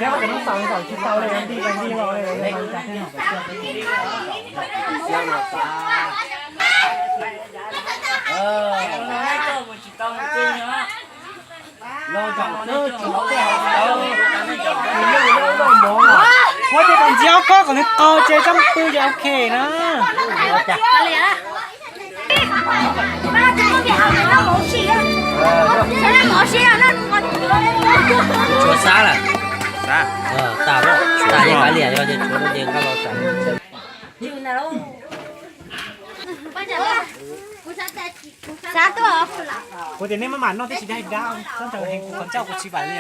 Muab tej tus ntxiab koj kom nws qaug ces txhob pw ces ok na. Tshuav xab lawm. Xab. Tas, tas ces kav liam, yog tias tshuav no ces nqa los tas. Kuv tias nej maj mam noj thiab tsis dab dab, txhob ntshaw heev, kuv qhov ncauj kuv tsis vam li.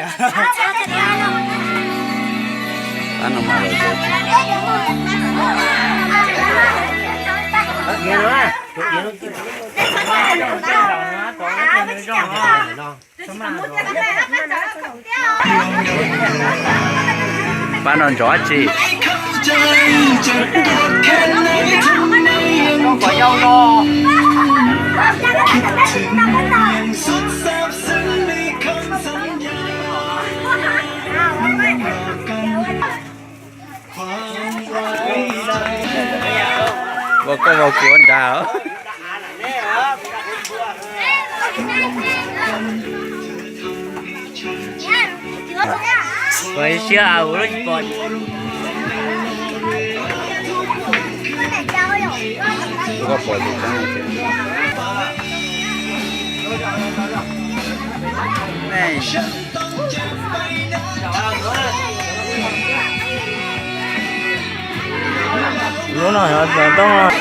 Pab no ntsoov dab tsi? Ua koj ua kuv nrad. Ua siab ua lub tsis pom. Lub no yog xov tooj.